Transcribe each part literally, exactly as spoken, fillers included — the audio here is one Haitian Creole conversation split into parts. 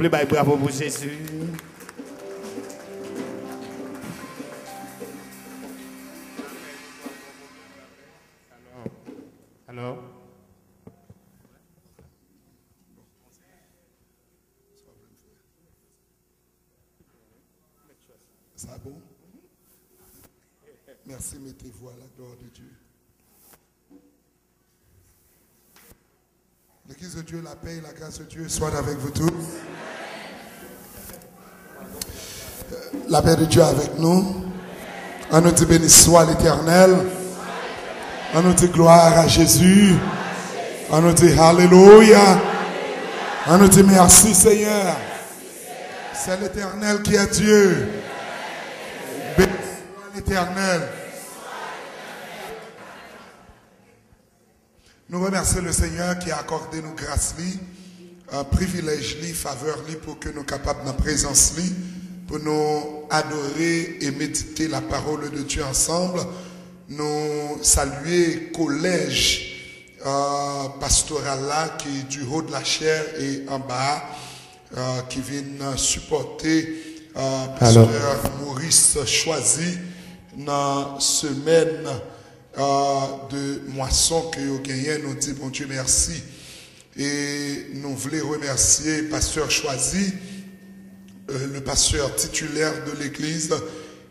Bay bravo pou Jezi. Alò, alò. Sa bon? Merci, mettez-vous à la gloire de Dieu. L'église de Dieu, la paix et la grâce de Dieu soient avec vous tous. La paix de Dieu avec nous. Ann nou di, béni soit l'Éternel. Ann nou di, gloire à Jésus. Ann nou di, alelouya. Ann nou di, merci Seigneur. C'est l'Éternel qui est Dieu. Béni soit l'Éternel. Nou remèsye le Senyè ki akòde nou gras li, euh, privilèj li, favè li pou ke nou kapab nan prezans li, pou nou adore e medite la parole de Dieu ensemble. Nou salye kolèj, euh, pastoral la ki du haut de la chaire et en bas, euh, ki vin sipòte, euh, pastè Maurice Choisy nan semèn, euh, de mwason ke yo genyen. Nou di Bondye mèsi. E nou vle remèsye pastè Choisy, euh, le pasteur titulaire de l'église,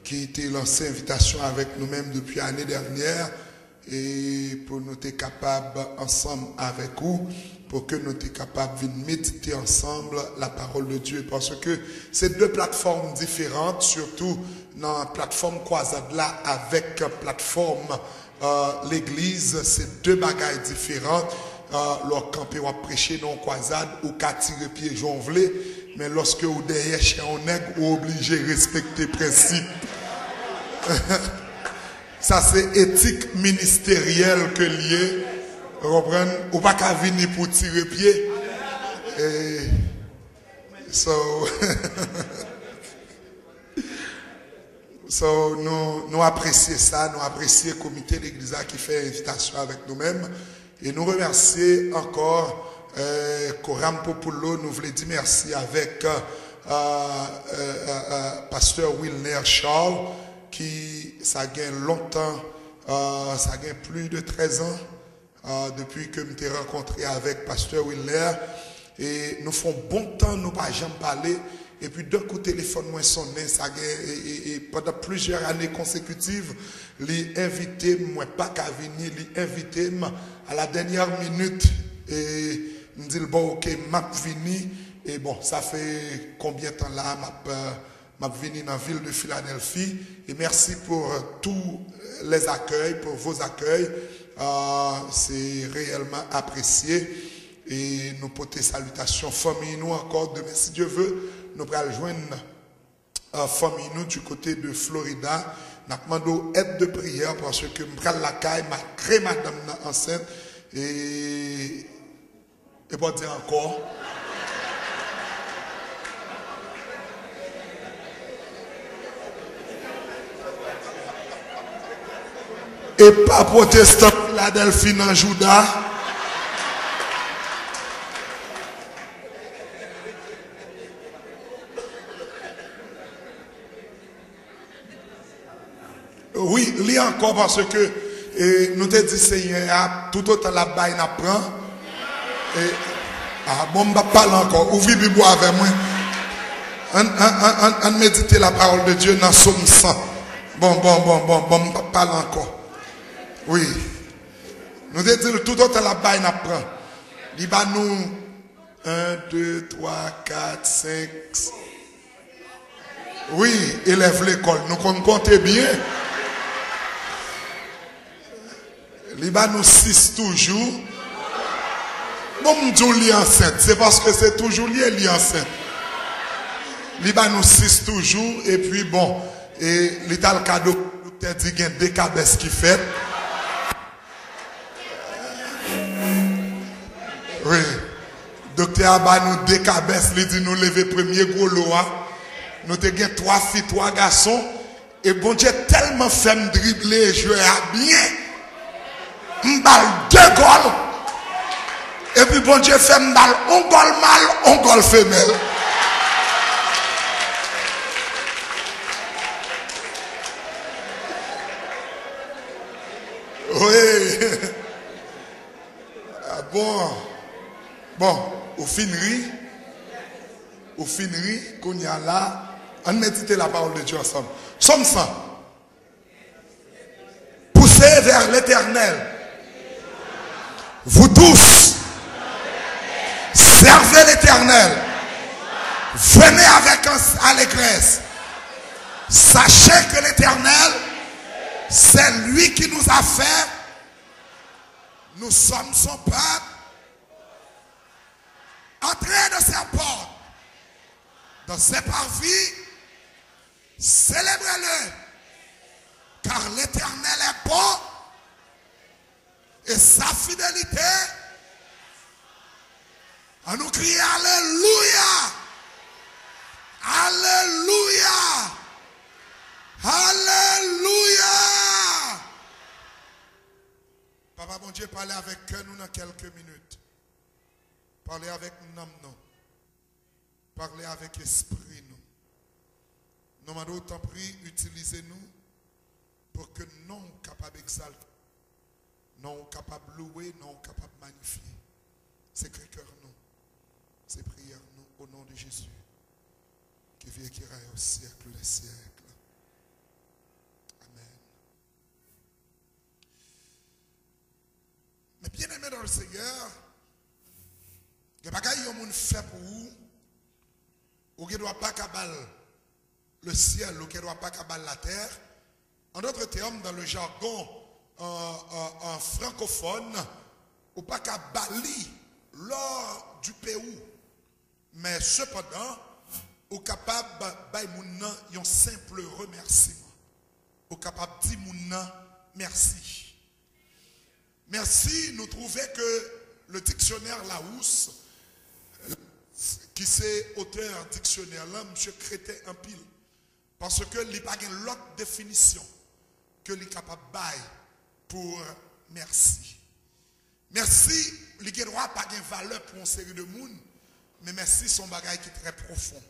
ki te lanse envitasyon avèk nou menm depi ane dènyè, e pou nou te kapab ansanm avèk ou, pou ke nou te kapab vin medite ansanm la parole de Dieu, paske se de platfòm diferan, sitou nan platfòm kwazad la avèk platfòm, euh, legliz, se de bagay diferan. Euh, lè w kanpe w ap preche nan yon kwazad, ou ka tire pye jan w vle, men lòske w dèyè chè yon nèg, ou oblije respekte prensip. Sa se etik ministeryèl ke l ye. Ou konprann? Ou pa ka vini pou tire pye. E, so, so, nou, nou apresye sa, nou apresye komite legliz la ki fè envitasyon avèk nou menm. E nou remèsye ankò, eh, Coram Populo, nou vle di mèsi avèk, eh, eh, eh, eh, pastè Wilner Charles, ki sa gen lontan, eh, sa gen plis de trèz an, eh, depi ke m te rankontre avèk pastè Wilner. E nou fè yon bon tan nou pa janm pale. Epi, d'un coup, telefòn mwen sonnen, sa gen, e, e, e, pandan plizyè ane konsekitiv, li envite m, mwen pa ka vini, li envite m à la dernière minute, e m di l, bon, oke, m ap vini. E bon, sa fè konbyen tan la, m ap, euh, m ap vini nan vil de Philadelphie. E mèsi pou, euh, tous les accueils, pour vos accueils. Euh, c'est réellement apprécié. E nou pote salitasyon fanmi nou ankò. Demen, si Dye ve, nou pral jwenn, euh, fanmi nou du côté de Florida. N ap mande w èd de priyè paske m pral lakay, malgre madanm nan ansent. E, e pa di ankò. E pa pwotestan Filadèlfi nan jouda. Wi, li ankò paske, e, nou te di Senyè a, toutotan l ap bay, n ap pran. E, a, bon, m p ap pale ankò. Ouvri Bib ou avè mwen. Ann, ann, ann, ann, ann medite la parole de Dieu nan Sòm san. Bon, bon, bon, bon, bon, m p ap pale ankò. Wi. Nou te di l toutotan l ap bay, n ap pran. Li ba nou en, de, twa, kat, senk. Wi, elèv lekòl, nou konn konte byen. Li ba nou sis toujou. Bon, m di w li ansent, se paske se toujou li ye, li ansent. Li ba nou sis toujou, epi bon, e li t al ka dok-, doktè di gen de kabès ki fèt. Wi. Doktè a ba nou de kabès, li di nou leve premye gwo lo a. Nou te gen twa fi, twa gason. E Bondye tèlman fè m drible jwè a byen, m ba l de gòl. Epi Bondye fè m ba l on gòl mal, on gòl femèl. Ah bon. Bon, ou fin ri. Ou fin ri, kounye a la, ann medite la parole de Dieu ansanm. Sòm san. Poussez vers l'Éternel, vous tous, servez l'Éternel, venez avec allégresse. Sachez que l'Éternel, c'est lui qui nous a fait, nous sommes son peuple. Entrez dans ses portes, dans ses parvis, célébrez-le, car l'Éternel est bon et sa fidélité. Annou kriye alelouya! Alelouya! Alelouya! Papa Bondye, pale avèk kè nou nan kèlke minit. Pale avèk nanm nou. Pale avèk espri nou. Nou mande w, tanpri, itilize nou pou ke non w kapab egzalte, non w kapab louwe, non w kapab manifye. Se kri kè nou, se priyè nou, au nom de Jésus, qui vit et qui règne au siècle des siècles. Amen. Mes bien-aimés dans le Seigneur, gen bagay yon moun fè pou ou, ou gen dwa pa ka ba l le ciel, ou gen dwa pa ka ba l la terre. En d'autres termes, dans le jargon euh, euh, euh, francophone, ou pa ka ba li l'or du Pérou. Men sepandan, ou kapab bay moun nan yon senp remèsiman. Ou kapab di moun nan mèsi. Mèsi, nou twouve ke le dictionnaire Larousse, ki se otè diksyonè lan, misye kreten anpil. Paske li pa gen lòt definisyon ke li kapab bay pou mèsi. Mèsi, li gen dwa pa gen valè pou yon seri de moun, men mèsi se yon bagay ki trè pwofon.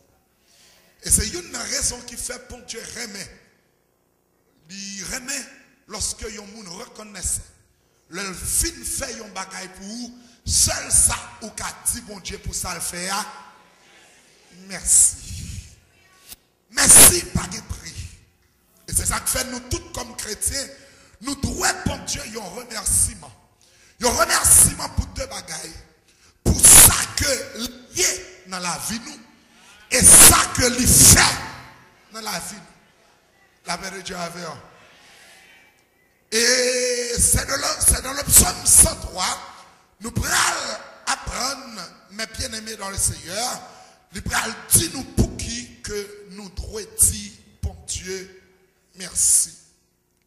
E se youn nan rezon ki fè Bondye renmen. Li renmen lòske yon moun rekonèsan. Lè l fin fè yon bagay pou ou, sèl sa ou ka di Bondye pou sa l fè a, mèsi. Mèsi pa gen pri. E se sa k fè nou tout kòm kretyen, nou dwe Bondye yon remèsiman. Yon remèsiman pou de bagay. Pou sa ke li ye nan lavi nou e sa ke li fè nan lavi nou. La paix de Dieu avec vous. Et c'est dans le, c'est dans le psaume cent trois, nou pral aprann, mes bien-aimés dans le Seigneur, li pral di nou pouki ke nou dwe di Bondye mèsi.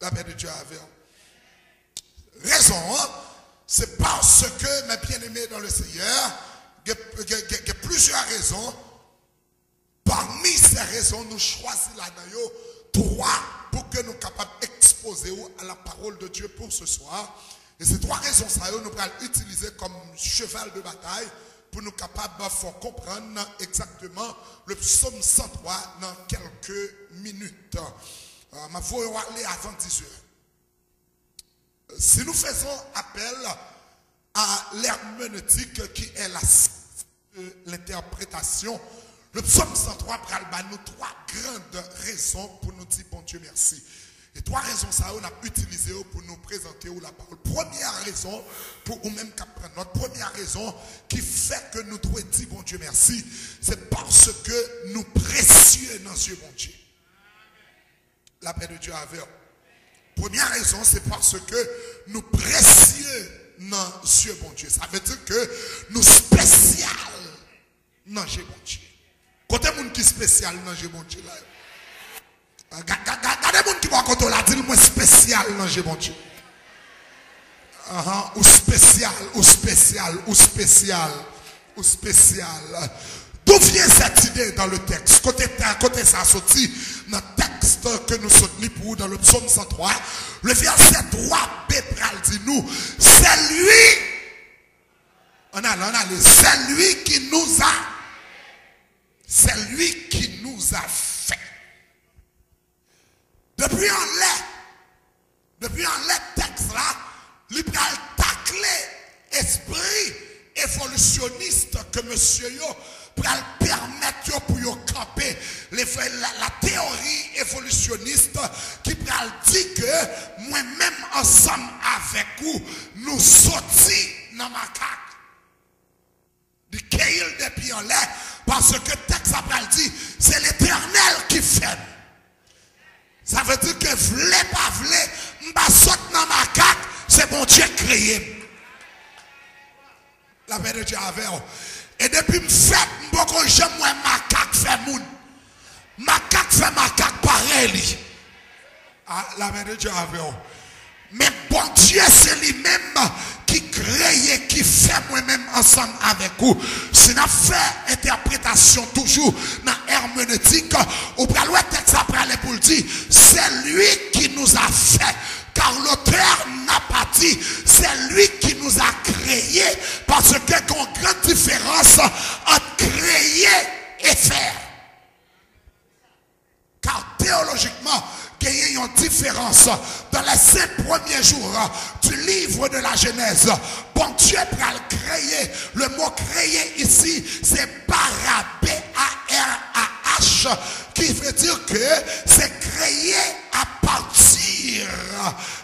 La paix de Dieu avec vous. Rezon an, se paske, mes bien-aimés dans le Seigneur, gen, gen, gen, gen plizyè rezon. Parmi ces raisons, nou chwazi ladan yo twa pou ke nou kapab ekspoze w à la parole de Dieu pour ce soir. E se twa rezon sa yo nou pral itilize kòm cheval de batay pou nou kapab fè w konprann egzakteman le psaume cent trois nan kèlke minit. Euh, m ap voye w ale avan dizè. Si nous faisons appel à l'herméneutique qui est la science de l'interprétation, le psaume cent trois pral ba nou twa grand rezon pou nou di Bondye mèsi. E twa rezon sa yo n ap itilize yo pou nou prezante w la parole. Premyè rezon, pou ou menm k ap pran nòt, premyè rezon ki fè ke nou dwe di Bondye mèsi, se paske nou presye nan zye Bondye. La paix de Dieu avec vous. Premyè rezon, se paske nou presye nan zye Bondye. Sa vle di ke nou espesyal nan je Bondye. Kote moun ki espesyal nan je Bondye la? Ga- ga- ga- Gade moun ki bò kote w la, di l, mwen espesyal nan je Bondye. Ahan, ou espesyal, ou espesyal, ou espesyal, ou espesyal. D'où vient cette idée dans le texte? Kote, kote sa soti nan tèks ke nou sot li pou ou dans le psaume cent trois? Le verset trois B pral di nou, c'est lui, ann ale, ann ale, c'est lui qui nous a, c'est lui qui nous a fait. Depi anlè, depi anlè tèks la, li mesye yo pral pèmèt yo pou yo kanpe. Leve-, la, la théorie évolutionniste ki pral di ke mwen menm ansanm avèk ou, nou soti nan makak. Li keyi l depi anlè, paske tèks la pral di, se Letènèl ki fè m. Sa vle di ke vle pa vle, m pa sot nan makak, se Bondye k kreye m. Lapè de Dye avè w. E depi m fèt, m poko janm wè makak fè moun. Makak fè makak parèy li. A, lapè de Dye avè w. Men Bondye se li menm ki kreye, ki fè mwen menm ansanm avèk ou. Si n ap fè entèpretasyon toujou nan èmenetik, ou pral wè tèks la prale pou l di, c'est lui qui nous a fait, car l'auteur n'a pas dit, c'est lui qui nous a créés, paske gen yon gran diferans ant kreye e fè. Car théologiquement, genyen yon diferans. Dans les cinq premiers jours du livre de la Genèse, Bondye pral kreye. Le mot créer ici, c'est bara, B A R A H, qui veut dire que c'est créer à partir,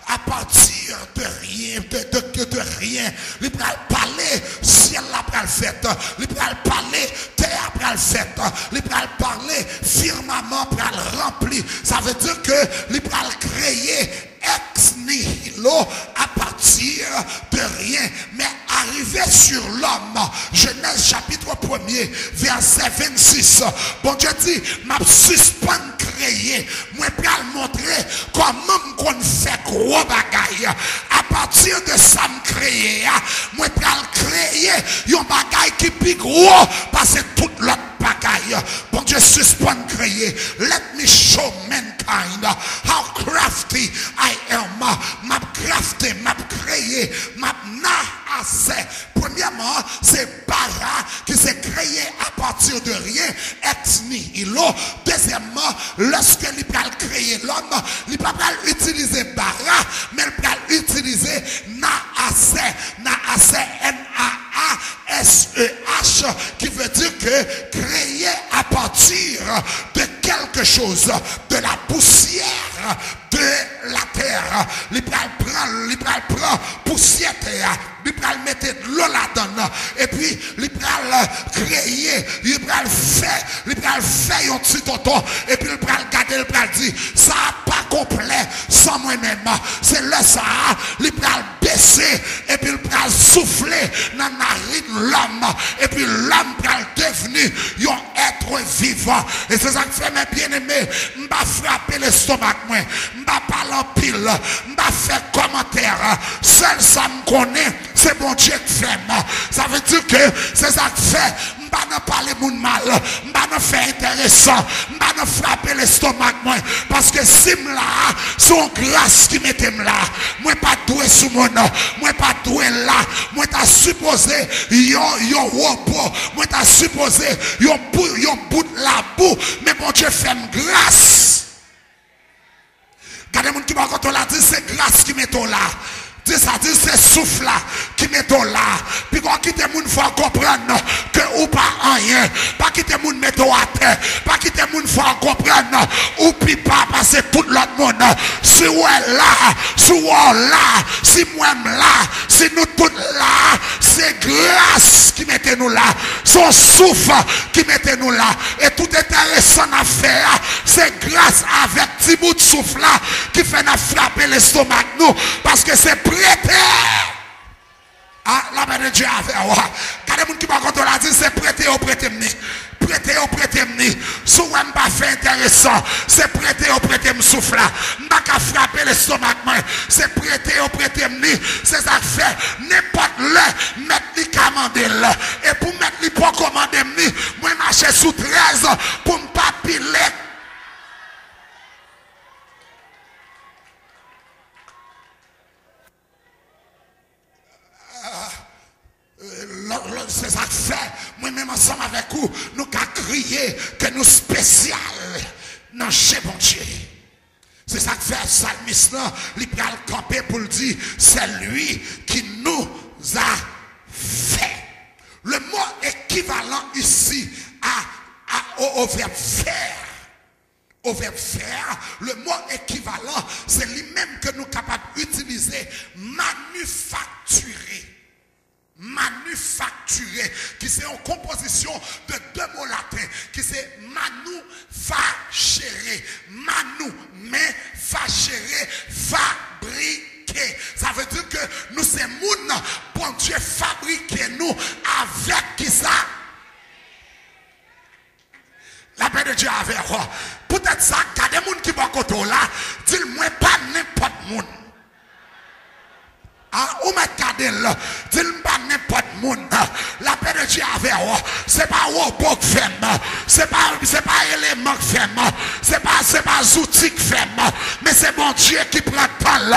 à partir de rien, de, de, de, de rien. Li pral pale, syèl la pral fèt. Li pral pale, tè a pral fèt. Li pral pale, firmaman pral ranpli. Sa vle di ke li pral kreye ex nihilo, à partir de rien. Men arive sur l'homme, Genèse chapitre premier, verset vingt-six, Bondye di, m ap sispann kreye. Mwen pral montre kòman m konn fè gwo bagay. Apati de sa m kreye a, mwen pral kreye yon bagay ki pi gwo pase tout lòt bagay. Bondye sispann kreye. Let me show mankind how crafty I am. M ap krafte, m ap kreye, m ap nahase. Premyèman, se bara ki se kreye à partir de rien, ex nihilo. Dezyèmman, lèske li pral kreye lòm, li pa pral itilize bara, men li pral itilize nahase, nahase, N A A S E H, qui veut dire que créer à partir de quelque chose, de la poussière de la terre. Li pral pran, li pral pran pousyè tè a, li pral mete dlo ladan l, epi li pral kreye, li pral fè, li pral fè yon ti tonton, epi li pral gade, li pral di, sa a pa konplè san mwen menm. Se lè sa a, li pral bese, epi li pral soufle nan narin lòm, epi lòm pral devni yon être vivant. E se sa k fè, mes bien-aimés, m pa frape lestomak mwen, m pa pale anpil, m pa fè kòmantè. Sèl sa m konnen, se Bondye k fè m. Sa vle di ke se sa k fè m pa nan pale moun mal, m pa nan fè enteresan, m pa nan frape lestomak mwen, paske si m la a, se yon gras ki mete m la. Mwen pa t dwe sou moun, mwen pa t dwe la, mwen ta sipoze yon, yon wobo, mwen ta sipoze yon bou-, yon bout labou, men Bondye fè m gras. Gade moun ki bò kote w la, di se gras ki mete w la. Di sa, di se souf la ki mete w la. Piga w kite moun fè w konprann ke ou pa anyen. Pa kite moun mete w atè. Pa kite moun fè w konprann ou pi ba pase tout lòt moun. Si w wè la, si w wè w la, si m wè m la, si nou tout la, se gras ki mete nou la. Se yon souf ki mete nou la. E tout enteresan n ap fè a, se gras avèk ti bout souf la ki fè n ap frape lestomak nou, paske se prete. A, lapè de Dye avè w. Gade moun ki bò kote w la, di, se prete yo prete m ni. Prete yo prete m ni. Si w wè m pa fè enteresan, se prete yo prete m souf la. M pa ka frape lestomak mwen. Se prete yo prete m ni. Se sa k fè, nenpòt lè, mèt li ka mande l. E pou mèt li poko mande m ni, mwen mache sou trèz pou m pa pile. Lò, lò, se sa k fè, mwen menm ansanm avèk ou, nou ka kriye ke nou espesyal nan je Bondye. Se sa k fè salmis lan, li pral kanpe pou l di, c'est lui qui nous a fait. Le mot équivalent ici à, à, au, au verbe faire, au verbe faire, le mot équivalent, c'est lui-même que nous capables d'utiliser, manufacturer. Manufacturer, qui c'est une composition de deux mots latins, qui c'est manufacere, manu, men, facere, fabriquer. Sa vle di ke nou se moun Bondye fabrike nou avèk kisa? Lapè de Dye avè w. Poutèt sa, gade moun ki bò kote w la, di l, mwen pa nenpòt moun. A, ou mèt gade l, di l, m pa nenpòt moun. Lapè de Dye avè w. Se pa wobo k fè m. Se pa, se pa eleman k fè m. Se pa, se pa zouti k fè m. Men se Bondye ki pran tan l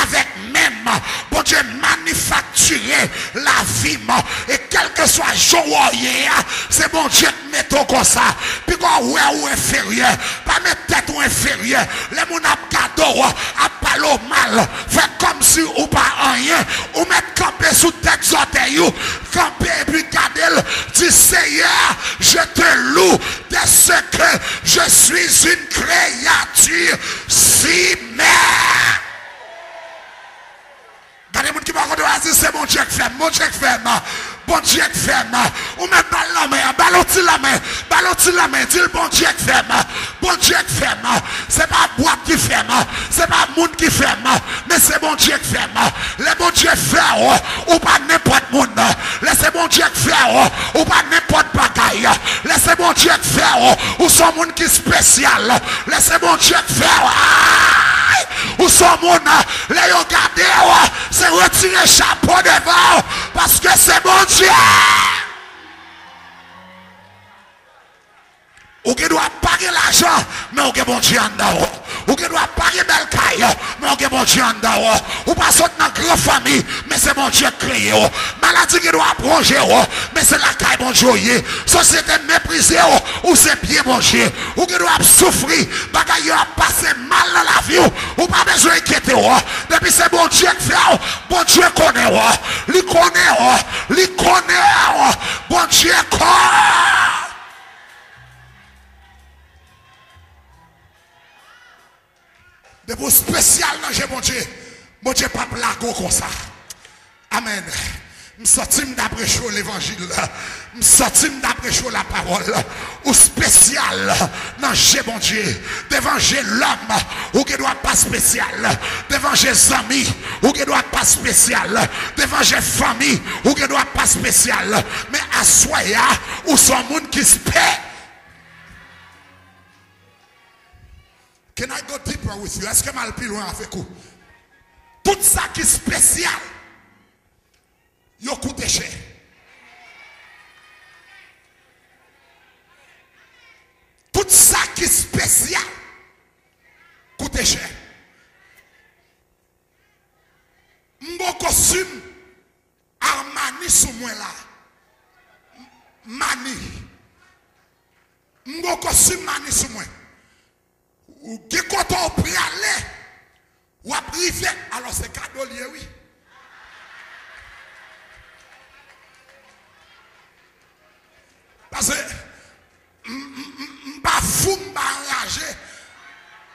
avèk men m. Bondye manifaktire lavi m. E kèlkeswa jan w ye a, se Bondye k mete w konsa. Piga w wè ou enferyè. Pa met tèt ou enferyè. Lè moun ap gade w, ap pale w mal, fè kòmsi ou pa anyen. Ou mèt kanpe sou tèt zòtèy ou. Kanpe epi gade l. Di, Seyè, je te loue de ce que je suis une créature si mè. Gade moun ki bò kote w a, di, se Bondye k fè m, Bondye k fè m, Bondye k fè m. Ou mèt ba l lanmen an, ba l yon ti lanmen, ba l yon ti lanmen, di l, Bondye k fè m, Bondye k fè m. Se pa bwat ki fè m, se pa moun ki fè m, men se Bondye k fè m. Lè Bondye fè w, ou pa nenpòt moun. Lè se Bondye k fè w, ou pa nenpòt bagay. Lè se Bondye k fè w, ou se yon moun ki espesyal. Lè se Bondye k fè w, ay, ou se yon moun, lè yo gade w, se retire chapo devan w, paske se Bondye. Ou gen dwa pa gen lajan, men ou gen Bondye anndan w. Ou gen dwa pa gen bèl kay, men ou gen Bondye anndan w. Ou pa sot nan gran fanmi, men se Bondye k kreye w. Maladi gen dwa ap wonje w, men se lakay Bondye w ye. Sosyete meprize w, ou se byen Bondye. Ou gen dwa ap soufri, bagay yo ap pase mal nan lavi w. Ou pa bezwen enkyete w. Depi se Bondye k fè w, Bondye konnen w. Li konnen w. Li konnen w. Bondye konnen. Depi w espesyal nan je Bondye, Bondye p ap lage w konsa. Amèn. M santi m ta preche w levanjil. M santi m ta preche w lapawòl. Ou espesyal nan je Bondye. Devan je lòm, ou gen dwa pa espesyal. Devan je zanmi, ou gen dwa pa espesyal. Devan je fanmi, ou gen dwa pa espesyal. Men aswè a, ou se yon moun ki espe- Can I go deeper with you? Èske m al pi lwen avèk ou? Tout sa ki espesyal, yo koute chè. Tout sa ki espesyal, koute chè. M gon kostim Armani sou mwen la. Mani. M gon kostim Mani sou mwen. Ou gen kote w prale, w ap rive, alò se kado l ye, wi. Paske m, m, m, m pa fou, m pa anraje.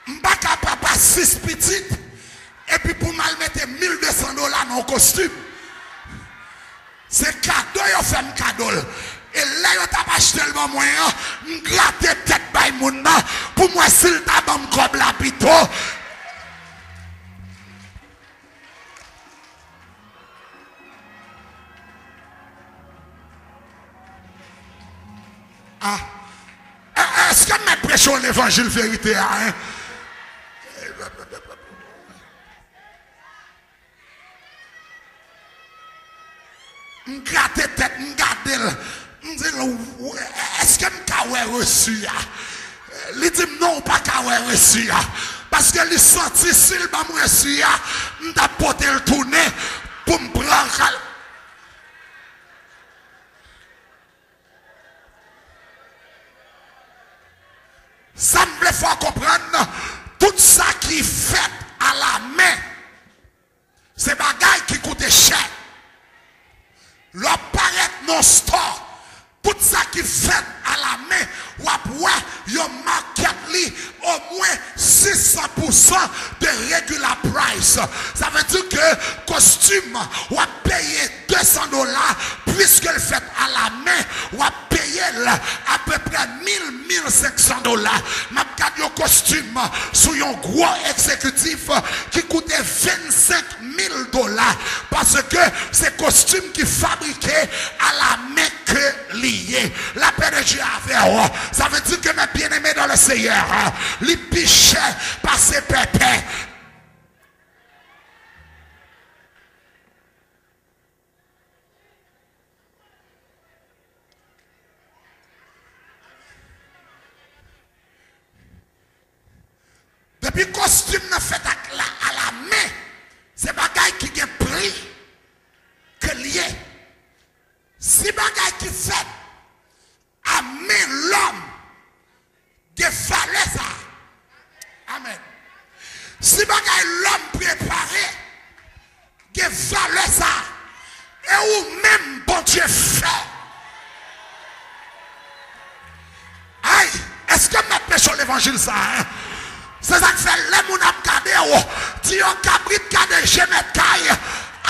M pa ka papa sis pitit, epi pou m al mete mil de san dola nan yon kostim. Se kado yo fè m kado l. E lè yo t ap achte l ban mwen an, m grate tèt bay moun nan pou m wè si l ta ban m kòb la pito. Ah. È-, èske m mèt preche w levanjil verite a, en? M grate tèt, m gade l. M di l, "Èske m ka wè resi a?" Li di m, "Non, ou pa ka wè resi a." Paske li santi si l ban m resi a, m t ap pote l tounen pou m pran kal. Sa m vle fè w konprann, tout sa ki fèt alamen, se bagay ki koute chè. Lè w ap parèt nan yon stò, san pou san de regular price. Sa vle di ke kostim, w ap peye de san dola, piske l fèt alamen, w ap peye l apeprè mil, mil senk san dola. M ap gade yon kostim sou yon gwo egzekitif ki koute vennsenk mil dola, paske se kostim ki fabrike alamen ke li ye. Lapè de Dye avè w. Sa vle di ke, mes bien-aimés dans le Seigneur, li pi chè pase pèpè. Depi kostim nan fèt ak la, alamen, se bagay ki gen pri ke l ye. Si bagay ki fèt a men lòm gen valè sa a. Amèn. Si bagay lòm prepare gen valè sa a, e ou menm Bondye fè. Ay, èske m ap preche levanjil sa a? Se sa k fè lè moun ap gade w, di yon kabrit gade je mèt kay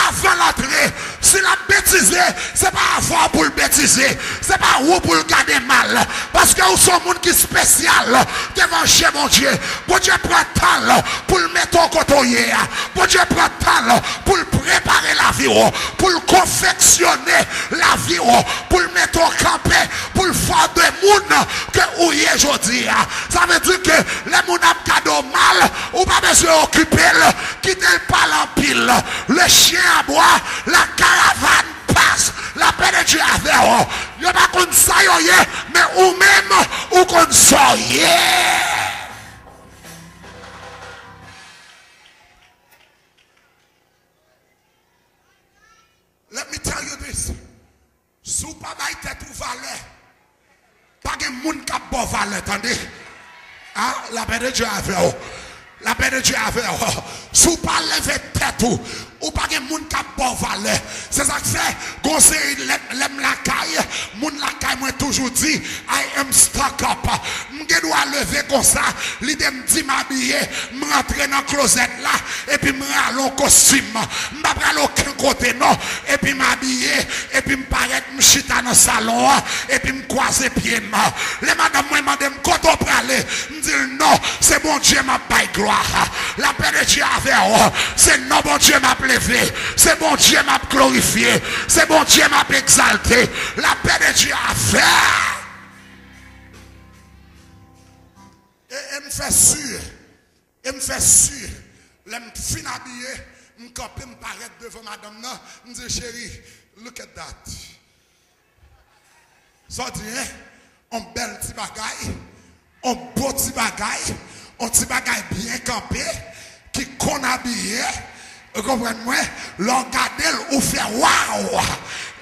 avan l antre. Si l ap betize, se pa avè w pou l betize. Se pa ou pou l gade mal. Paske ou se yon moun ki espesyal devan je Bondye. Bondye pran tan l pou l mete w kote w ye a. Bondye pran tan l pou l prepare lavi w, pou l konfeksyone lavi w, pou l mete w kanpe, pou l fè w de moun ke ou ye jodi a. Sa vle di ke lè moun ap gade w mal, ou pa bezwen okipe l, kite l pale anpil. Le chien aboie, la caravane passe. Lapè de Dye avè w. Yo pa konn sa yo ye, men ou menm, ou konn sa w ye. Let me tell you this. Si w pa bay tèt ou valè, pa gen moun k ap ba w valè, tande. A, lapè de Dye avè w. Lapè de Dye avè w. Si w pa leve tèt ou, ou pa gen moun k ap ba w valè. Se sa k fè, gon seri lè, lè m lakay, moun lakay mwen toujou di, "I am stuck up." M gen dwa leve konsa, lide m di m abiye, m rantre nan klozèt la, epi m rale yon kostim. M pa pral okenn kote non, epi m abiye, epi m parèt, m chita nan salon an, epi m kwaze pye m. Lè madanm mwen mande m, "Kote w prale?" M di l, "Non, se Bondye m ap bay glwa. Lapè de Dye avè w. Se non Bondye m ap leve. Se Bondye m ap glorifye. Se Bondye m ap egzalte. Lapè de Dye avè w." E, e m fè si, e m fè si, lè m fin abiye, m kanpe, m parèt devan madanm nan, m di l, "Cheri, look at that." Sa w di, en? On bèl ti bagay, on bo ti bagay, on ti bagay byen kanpe, ki konn abiye, ou konprann mwen? Lè w gade l, ou fè waw!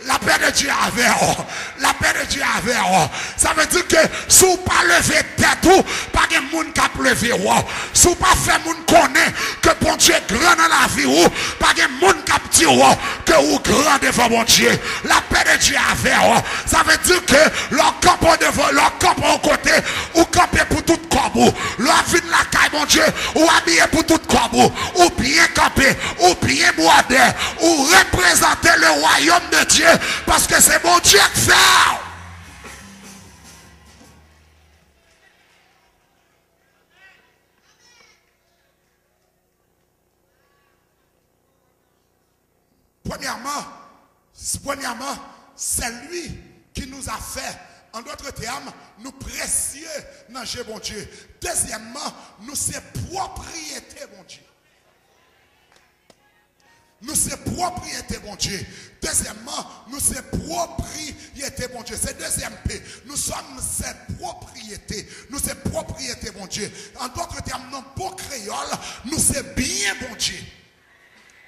Lapè de Dye avè w. Lapè de Dye avè w. Sa vle di ke si w pa leve tèt ou, pa gen moun k ap leve w. Si w pa fè moun konnen ke Bondye gran nan lavi w, pa gen moun k ap di w ke ou gran devan Bondye. Lapè de Dye avè w. Sa vle di ke lè w kanpe devan, lè w kanpe yon kote, ou kanpe pou tout kòb ou. Lè w ap vin lakay Bondye, ou abiye pou tout kòb ou. Ou byen kanpe, ou byen bwòdè, ou reprezante le royaume de Dieu, paske se Bondye k fè w. Premièrement, premièrement, c'est lui qui nous a fait. En d'autres termes, nou presye nan je Bondye. Dezyèmman, nou se pwopriyete Bondye. Nou se pwopriyete Bondye. Dezyèmman, nou se pwopriyete Bondye. Se dezyèm P. Nous sommes ses propriétés. Nou se pwopriyete Bondye. En d'autres termes, nan bon kreyòl, nou se byen Bondye.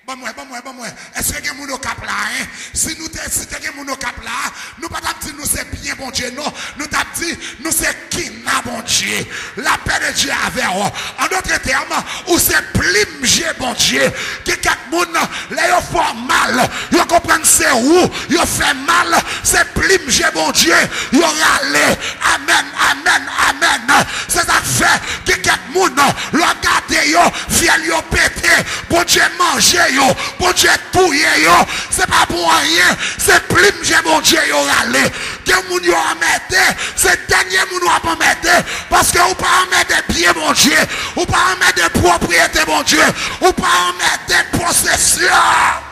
Ban mwen, ban mwen, ban mwen. Èske gen moun Okap la, en? Si nou te, si te gen moun Okap la, nou pa t ap di nou se byen Bondye, non. Nou t ap di nou se kina Bondye. Lapè de Dye avè w. En d'autres termes, ou se plim je Bondye. Gen kèk moun, lè yo fè w mal, yo konprann se ou yo fè mal, se plim je Bondye yo rale. Amèn, amèn, amèn. Se sa k fè, gen kèk moun, lè w ap gade yo, fyèl yo pete, Bondye manje yo, Bondye touye yo. Se pa pou anyen, se plim je Bondye yo rale. Gen moun yo anmède, se dènye moun w ap anmède, paske ou pa anmède byen Bondye, ou pa anmède pwopriyete Bondye, ou pa anmède posesyon.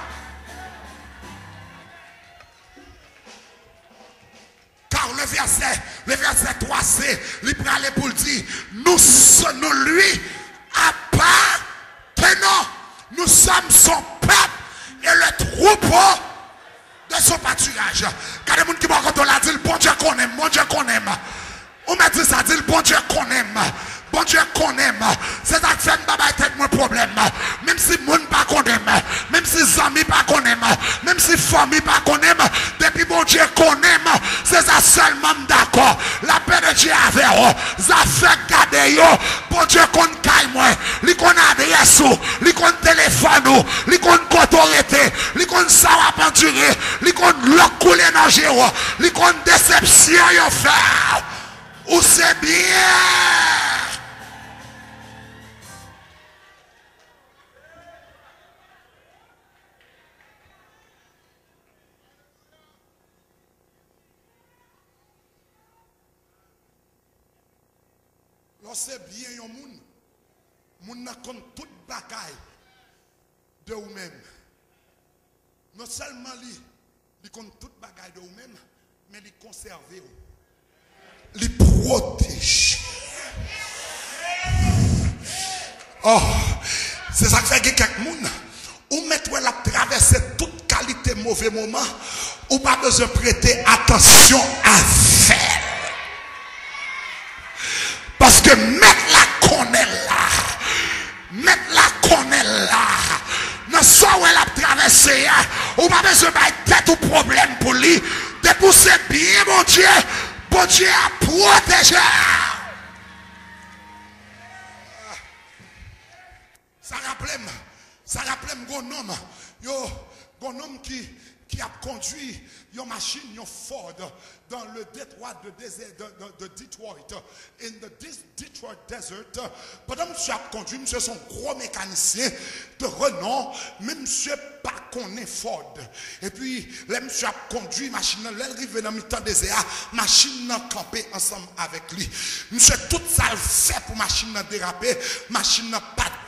Car le verset, le verset trois c, li prale pou l di, nous, nous lui appartenons. Nous sommes son peuple et le troupeau de son pâturage. Gade moun ki bò kote w la, di l, Bondye konnen m, Bondye konnen m. Ou mèt di sa, di l, Bondye konnen m. Bondye konnen m. Se sa k fè m pa bay tèt mwen pwoblèm. Menm si moun pa konnen m, menm si zanmi pa konnen m, menm si fanmi pa konnen m, depi Bondye konnen m, se sa sèlman m dakò. Lapè de Dye avè w. Zafè gade yo, Bondye konn kay mwen. Li konn adrès ou, li konn telefòn ou, li konn kote w rete, li konn sa w ap andire, li konn lòk koule nan je w, li konn desepsyon yo fè w. Ou se byen. Lè w se byen yon moun, moun nan konn tout bagay de ou menm. Non sèlman li, li konn tout bagay de ou menm, men li konsève w. Li pwoteje. Oh, se sa k fè gen kèk moun, ou mèt wè l ap travèse tout kalite move moman, ou pa bezwen prete atansyon avè l. Paske Mèt la konnen l la. Mèt la konnen l la. Nan sa w wè l ap travèse a, ou pa bezwen bay tèt ou pwoblèm pou li. Depi w se byen Bondye, Bondye ap pwoteje w. Sa raple m, sa raple m gon nonm, yo, gon nonm ki, ki ap kondwi yon machin, yon Ford, dans le détroit de, désert, de, de, de Detroit, in the dis-, Detroit desert. Pandan misye ap kondwi, misye se yon gwo mekanisyen de renom, men misye pa konnen Ford. Epi, lè misye ap kondwi machin nan, lè l rive nan mitan dezè a, machin nan kanpe ansanm avèk li. Misye, tout sa l fè pou machin nan derape, machin nan pa derape.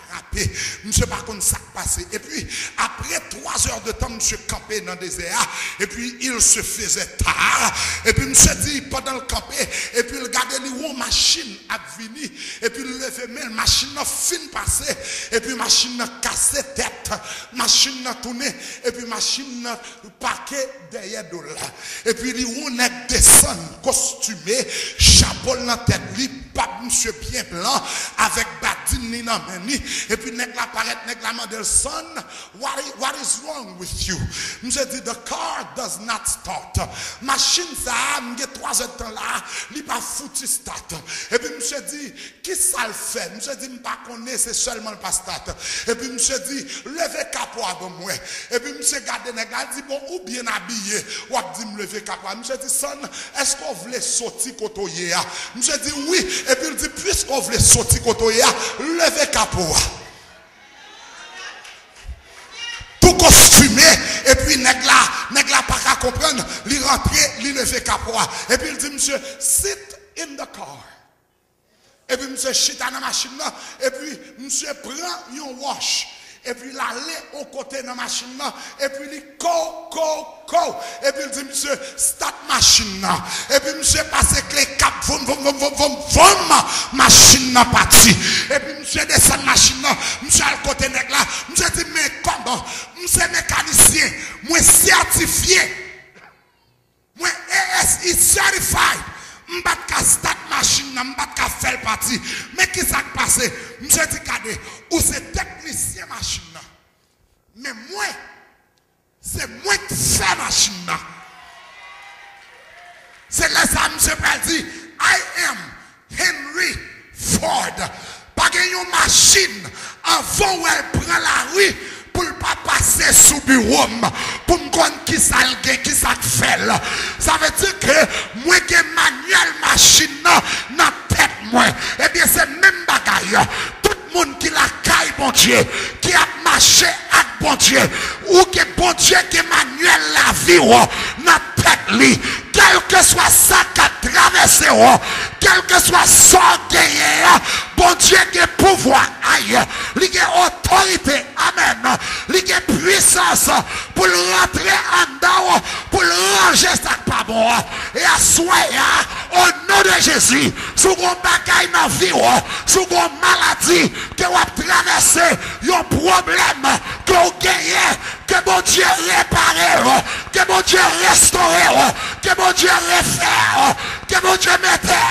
Misye pa konn sa k pase. Epi, apre twa zè de tan, misye kanpe nan dezè a. Epi, il se faisait tard. Epi, misye di, pandan l kanpe, epi l gade, li wè yon machin ap vini. Epi, l leve men l, machin nan fin pase. Epi, machin nan kase tèt. Machin nan tounen. Epi, machin nan pake dèyè do l la. Epi li wè yon nèg desann, kostime, chapo l nan tèt li, bab misye byen blan, avèk badin li nan men li. Epi nèg la parèt, nèg la mande l, "Son, what i-, what is wrong with you?" Misye di, "The car does not start." Machin sa a, m gen twa zè tan la, li pa fouti start. Epi misye di, Kisa l fè? Misye di, "M pa konnen, se sèlman l pa start." Epi misye di, "Leve kapo a ban m wè." Epi misye gade nèg la, l di, "Bon, ou byen abiye, w ap di m leve kapo a." Misye di, "Son, èske w vle soti kote w ye a?" Misye di, "Wi." Epi l di, "Piske w vle soti kote w ye a, leve kapo a." Tou kostime, epi nèg la, nèg la pa ka konprann, li rantre, li leve kapo a. Epi l di, "Misye, sit in the car." Epi misye chita nan machin nan, epi misye pran yon wòch, epi l ale yon kote nan machin nan, epi li kou, kou, kou, epi l di misye, "Start machin nan." Epi misye pase kle k ap voum, voum, voum, voum, voum, voum, machin nan pati. Epi misye desann machin nan, misye al kote nèg la, misye di, "Men kòman? M se mekanisyen, mwen sètifye." Mwen A S E certified. M pa t ka start machin nan, m pa t ka fè l pati. Men kisa k pase? Misye di, "Gade, ou se teknisyen machin nan. Men mwen, se mwen k fè machin nan." Se lè sa a misye pral di, "I am Henry Ford." Pa gen yon machin anvan w wè l pran lari pou l pa pase sou biwo m pou m konn kisa l gen, kisa k fè l. Sa vle di ke mwen gen manyèl machin nan nan tèt mwen. Ebyen, se menm bagay. Tout moun ki la Bondye, ki ap mache ak Bondye. Ou gen Bondye gen manyèl lavi w nan tèt li. Kèlkeswa sa k ap travèse w, kèlkeswa sa w genyen an, Bondye gen pouvwa, ay, li gen otorite, amèn, li gen pwisans pou l rantre anndan w, pou l ranje sa k pa bon an. E aswè a, o non de Jezi, si w gen yon bagay nan vi w, si w gen yon maladi ke w ap travèse, yon pwoblèm ke w genyen, ke Bondye repare w, ke Bondye restore w, ke Bondye refè w, ke Bondye mete